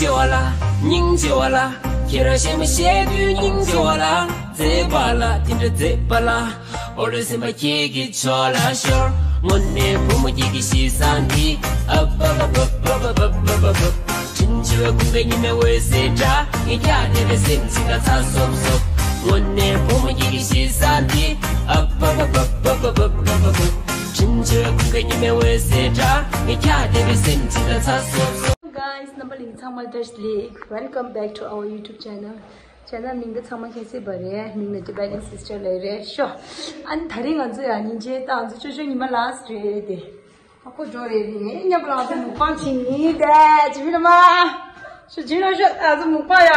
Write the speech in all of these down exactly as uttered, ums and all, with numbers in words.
ཆེ་བ་ལ། སྙིང་རྗེ་བ་ལ། ཁྱེད་རང་གཞས་མ་བཤད་དུས་སྙིང་རྗེ་བ་ལ། མཛེས་པ་ལ་དེ་འདྲ་མཛེས་པ་ལ། ཨོ་རེ་སེམས་པ་ཁྱེད་ཀྱི་ཕྱོགས་ལ་ཤོར། དངོས་གནས་བུ་མོ་ཁྱེད་ཀྱི་གཤིས་བཟང་འདི། ཨབ་ཨབ་ཨབ། དྲིན་ཆེ་བའི་ཀུན་དགའ་ཉི་མའི་འོད་ཟེར་འདྲ། ངས་ཀྱང་དེ་བས་སེམས་ཅན་དང་ཚ་སོབ་སོབ། དངོས་གནས་བུ་མོ་ཁྱེད་ཀྱི་གཤིས་བཟང་འདི། ཨབ་ཨབ་ཨབ། དྲིན་ཆེ་བའི་ཀུན་དགའ་ཉི་མའི་འོད་ཟེར་འདྲ། ངས་ཀྱང་དེ་བས་སེམས་ཅན་དང་ཚ་སོབ་སོབ། Guys, རྣམ་པ་ལྷན་རྒྱས་ཚང་མ་བཀྲ་ཤིས་བདེ་ལེགས། Welcome back to our YouTube channel. Channel མིང་འདི་ཚང་མ་མཁྱེན་གསལ་པ་རེད། མིང་ལ་Tibetan Sister ལབ་རེད་ཤོ། ཨ་ནི་དེ་རིང་ང་ཚོ་ཡང་སྙིང་རྗེ་ད་ང་ཚོ་ཅོ་ཅོ་ཉི་མ་ལ་སི་རེད་དེ། ཨ་ཁོ་འགྲོ་རེད་དེ་ངས་མཉམ་པོ་ལ་ང་ཚོ་མུག་པང་བྱེད་ནི་དེ་ཇི་མི་ལ་མ། ཤོ་ཇི་མི་ལ་ཤོ། ང་ཚོ་མུག་པང་ཡ་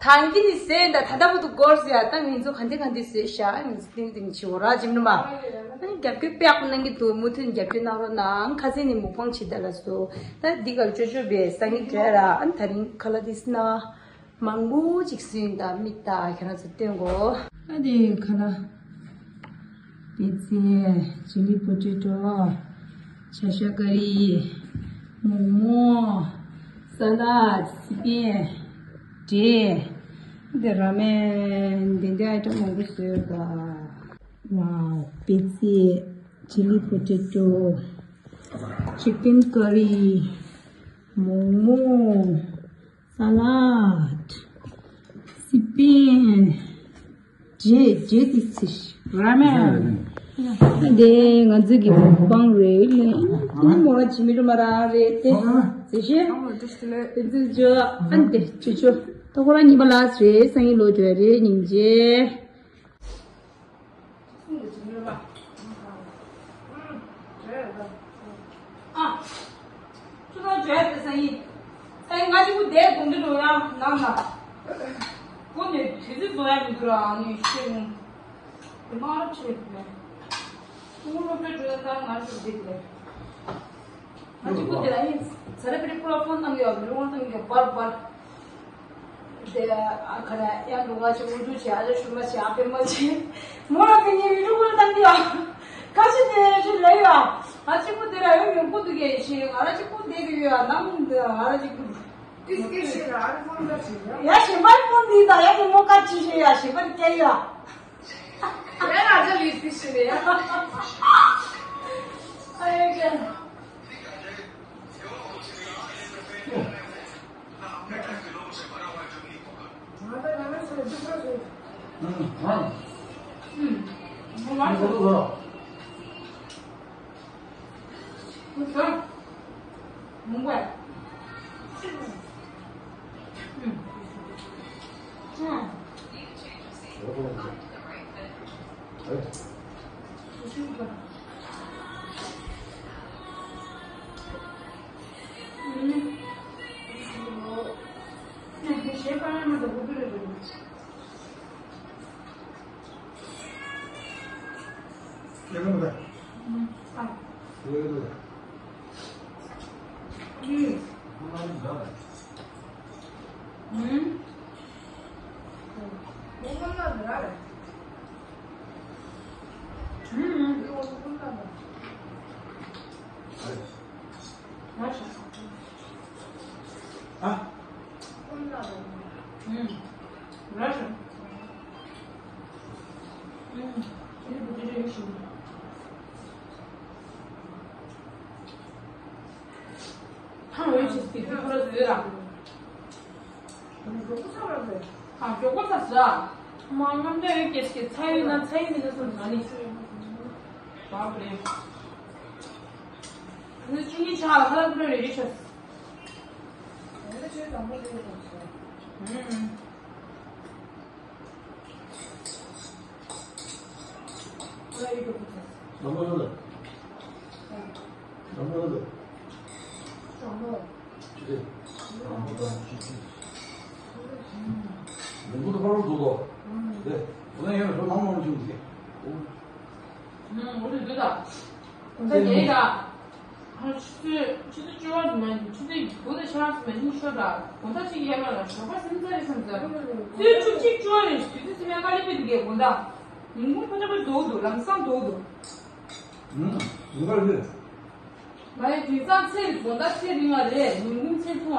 ཐང་གི་ནི་ཟེར་འདྲ་ད་ལྟ་བུ་དུ་སྒོར་ཟེར་ཡ། ད་ང་ཚོ་ག་འདི་ག་འདི་ཟེར་ཤ། ང་ཚོ་ཏིང་ཏིང་བྱེད་འོ་ར་ཇི་མི་ལ་མ། ཨ་ནི་རྒྱབ་སྐྱོར་པེག་གནང་གི་འདུག་མུ་མཐུད་རྒྱབ་སྐྱོར་གནང་རོགས་གནང་། ཁ་སང་ནི་མུག་པང་བྱེད་ད་ལ་སོ། ད་འདི་གར་ཅོ་ཅོ་བས་སང་ཉིན་བྲོས་ར། ཨ་ནི་དེ་རིང་ཁ་ལག་དེ་སི་ན། མང་པོ་ཅིག་སུན་དང་མིག་དང་ཁྱེད་རང་ཚོ་སྟོན་གོ། ཨ་དེ་ཁ་ལག་པེ་ཙེ། ཅི་ལི་པོ་ཏེ་ཏོ། བྱ་ཤ་ཀ་རི། མོག་མོག་ས་ལད། སི་པན། འབྲས། དེ་ར་མེན། དེ་འདྲའི་ཨའི་ཊམ་མང་པོ་བཟོས་ཡོད་ད། ཝའོ། པེ་ཙེ། ཅི་ལི་པོ་ཏེ་ཏོ། ཅི་ཀེན་ཀ་རི། མོག་མོག་ས་ལད། སི་པན། འབྲས། འབྲས་དེ་ཚི་ཤི། ར་མེན། དེ་ང་ཚོ་གི་མུག་པང་རེད་ལེ། ཨ་ནི་མོ་ར་ཇི་མི་ལ་མ་ར་རེད་དེ། ཟེར་ཤེ། དེ་ཚོ་ཇོ། ཨ་ནི་དེ་ཅོ་ཅོ། ད་ཁོ་རང་གཉིས་པ་ལ་སི་རེད། སང་ཉིན་ལོ་ཇོ་རེད་སྙིང་རྗེ། ཨ། ཆུ་ཚོད་བརྗོད་དེ་སང་ཉིན། སང་ཉིན་ང་གཅིག་པུ་བསྡད་དགོངས་འདི་འགྲོ་ཡ་ནང་ལ། ཁོ་ནས་དུས་ཚོད་བཟོ་ཡ་མི་འདུག་ར་ཨ་ནི་ཤེས་ངོ་། དེ་མ་ཆེ་མེད། ཁོང་སློབ་གྲྭ་འགྲོ་ཡ་ད་ང་ཚོ་བསྡད་དེ། ང་གཅིག་པུ་དེ་ལ་ཡིན། ཚ་ར་པི་རི་པུ་ལ་ཕོན་བཏང་གི་ཡོད། མི་རུང་བཏང་གི་ཡོད་པར་པར། དེ་ཨ་ཁ་ན་ཡང་འགྲོ་བ་ཆེ། འུ་ཚོ་ཆེ། ཨ་ཅག་ཤུ་མ་ཆེ། ཨ་ཕེ་མ་ཆེ། མོ་ལ་ཕེ་ཉེ་མི་འགྲོ་བོ་ལ་བཏང་གི་ཡོད། ཁ་ཤས་དེ་ཆུ་ལ་ཡོད། ང་གཅིག་པུ་དེ་ལ་ཡོད། ཡོང་པོ་འདུག་གས་ཤེས། ང་ར་གཅིག་པུ་བསྡད་ཀྱི་ཡོད། ནམ་འདི་ང་ར་གཅིག་པུ། ཡ་ཞིམ་པར་ཕོན་འདི་དང་ཡ་ཉིན་མོ་ཀ་ཅི་ཤེས། ཡ་ཞིམ་པར་སྐྱེ་ཡོད། ཡ་ང་ཚོ་ལི་ཏི་ཤི་རེད་ཡ། ཨ་ཡ་ཀྱང་། ཐང་འོད་ཆེ་སི་ཏི་ཁོ་ར་ཟེར་ར། ཨ་མགྱོགས་པོ་ཚ་ར་ཟེར། ཨ་མགྱོགས་པོ་ཚ་ཟེར། མ་རྔམ་འདྲ་ཡོད་ཀྱི་ཀྱི་ཚ་ཡོད་ན་ཚ་ཡོད་མི་འདུག་སོང་ང་ནི། བག་རེད། ནི་ཅུང་གི་ཆ་ལ་ཁ་ལག་ཁུ་ར་རེ་རེ་ཆོས། ཨུམ། ཨ་ཆུ་ཚོད་ཆུ་ཚོད་བཅུ་པ་ཙམ་མ་ཡིན། ཆུ་ཚོད་དགུ་དང་ཕྱེད་ཙམ་མ་ཡིན་ཤོག་དྲ། དགོང་དག་གཅིག་ཡར་ལ་ཞོགས་པ་སེམས་ཚ་རེད་བསམ་ཚར། ཆུ་ཚོད་བཅུ་གཅིག་བཅུ་པ་རེད། དུས་ཚོད་སེམས་ཡ་དཀའ་ལས་དཔེ་འདུག་གས། དགོང་དག་ཉིན་གུང་ཁོ་ཚོ་དཔེ་རྫོགས་འདུག་ལམ་སང་རྫོགས་འདུག་ཨུམ། དགོང་དག་རེད། མ་རེད། དུས་སང་ཚེ་དགོང་དག་ཚེ་རིང་བ་རེད། ཉིན་གུང་ཚེ་ཐུང་བ།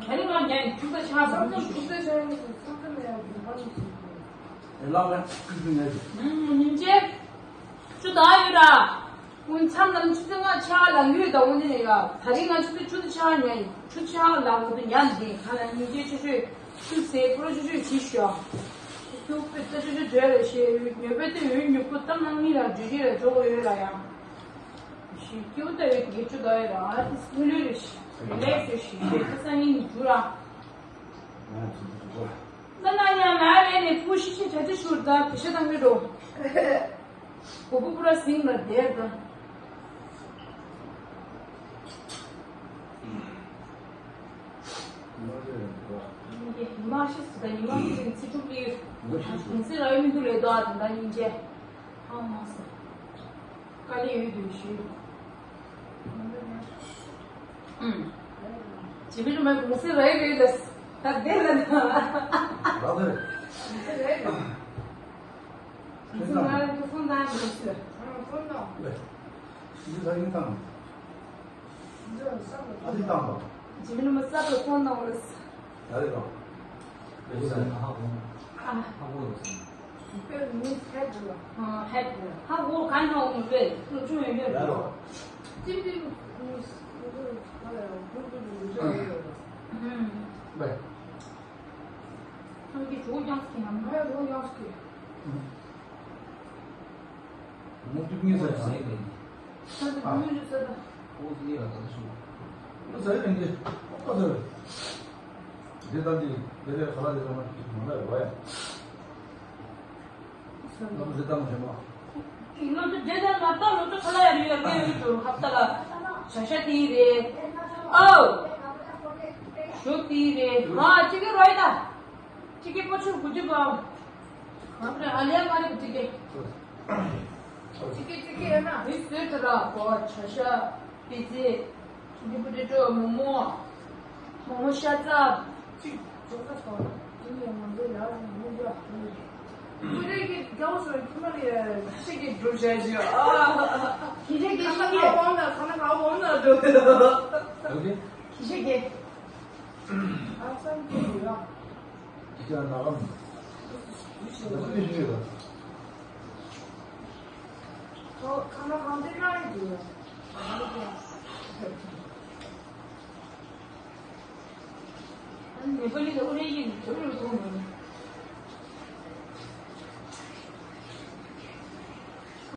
ད་རིང་ང་ཉལ་ཁྲུས་ས་ཆགས་སོང་། ཁྲུས་ས་ཆགས་སོང་། ཉིན་བྱེད། ཆུ་དག་ཡོད་ར། ཀུན་མཚམས་ནང་ཆུ་ཚོད་ལྔ་ཆགས་ལངས་ཡོད་ད། འོ་ནི་ནས་ཡ། ད་རིང་ང་ཆུ་ཚོད་བཅུ་དུ་ཆགས་ཉལ་ཡིན། ཆུ་ཆགས་ལངས་འོ་དུ་ཉལ་འདི་ག་ལ་ཉིན་བྱེད་ཆུ་ཆུ་ཆུ་ཟེར་ཁོ་ར་ཆུ་ཆུ་བྱིས་ཤོག་ཆུ་པེ་ཏ་ཆུ་ཆུ་བྱོས་ར་ཤེས་ཡོད་ཉོ་པེ་ཏ་ཡོད་ཉོ་པོ་གཏམ་ནང་གཉིས་ལ་འཇུ་ཤེས་ར་འཇོག་ཡོད་ར་ཡ། ཞིག་སྐྱིད་པོ་ལྟ་བའི་དགེ་ཆུ་དགའ་ཡོད་ར། ཨ་ཏི་སི་ལུས་རེ་ཞིག་རི་ལེགས་ཡོད་ཞིག་ཞེ་ཁ་སང་ཉིན་ནས་འཇུ་ར། ང་ཚོ་འདི་ཚོ་ན་ན་ཉ་ན་རེ་ནས་ཕུ་ཤི་ཤི་ཆ་ཆ་ཤུར་ད་དེ་ཤ་དང་གི་འགྲོ། གོ་བོ་པུ་ར་སིང་ལ་དེར་དང་། ཉི་མ་ཤི་སུ་དང་ཉི་མ་ཤི་སིང་ཚི་ཕྲུག་ལིར། གུང་སེང་ར་ཡོད་མི་འདུག་ལས་དོ་ཨ་དང་ད་ཉིན་བྱེད། ཨ་མ་སི། དཀའ་ལས་ཡོད་དུས་ཞུས། ཨུམ། ཇི་མི་རུ་མའི་གུང་སེང་རེད་རེད་ལ། ད་བདེ་ལ་ན། རང་རེད། གུང་སེང་རེད་རེད། གུང་སེང་ང་རང་གི་ཧྥོན་བཏང་ཡོད་ཟེར། ཨ་ཧྥོན་བཏང་། ལེ། འདི་ས་ཡིན་བཏང་། འདི་ས་ཨ་ཏི་བཏང་པ། ཇི་མི་རུ་མ་ས་པའི་ཧྥོན་བཏང་ལ། ད་རེད་པ། ཨ། ཧ་གོ་ཡོད་ཟེར། ཧེད་ལ། ཧ་གོ་ག་ན་འོང་རེད། སློབ་སྦྱོང་ཡོད་ཡོད་རེད། ཏིང་ཏིང་། ཧུམ། ཁྱོད་ཀྱི་ཇོ་རྐྱང་སྐྱེ་ཡང་མ་ཇོ་རྐྱང་སྐྱེ། ངོ་དེབ་གཉིས་ཟེར་ཡང་ཡིན་ནི། ས་དེ་ཨ། ངོ་ཞུ་ས་ད། ཨོ་དེ་ཡ་ད་ད་ཞུ། ཨོ་ཟེར་ཡིན་གྱི། ཨོ་ཟེར། དེ་ད་འདི་དེ་རེད་ག་ལ་དེ་ད་མ་མ་ལ་ཡོད་ཡ། ལམ་ཟེར་ད་མ་ཞུ་མ། ལོ་ཚོད་བརྒྱད་དང་ལྔ་བར་ལོ་ཚོད་ཁ་ལ་ཡ་རེད་ཡ་རེད་ཡ་རེད་ཧབ་ཏ་ལ། བྱ་ཤ་དེ་རེད། ཨོ། ཞོ་དེ་རེད། ང་གཅིག་གི་རོ་ཡ་ད། གཅིག་གི་པོ་ཆུ་གུ་དུ་བ། ང་ཚོ་ཨ་ལིའི་མ་རེད་གཅིག་གི། གཅིག་གི་གཅིག་གི་ཡོད་ན། མི་བཟོས་ད་ར་གོ་བྱ་ཤ། པི་ཙི། ཆུ་བུ་དེ་ཏོ་མོ་མོ། མོ་མོ་ཤ་ཚ། གཅིག་ཅོག་ཙེ་ཐོག་ཅི་ནས་ང་ཚོ་ཡར་ནས་མི་འགྲོ། ཁྱི་རེ་གི་རྒྱ་བོ་སོ་ཁྱི་མ་རེ་ཤི་གི་འགྲོ་བྱ་བྱ། ཁྱི་རེ་གི་ཤི་གི་ཁ་ན་ཁ་འོང་ན་ཁ་ན་ཁ་འོང་ན་འགྲོ། ཁྱི་རེ་གི། ཨ་སང་ཁྱི་རེ་ཡ། ཁྱི་རེ་ན་གམ། ཁྱི་རེ་ཤི་གི་ད། ཁ་ན་ཁ་འདི་ན་ཡི་འདུག་ནེ་པ་ལི་ལ་ཨུ་རེ་ཡིན་ཐུ་རུ་ཐུ་མི་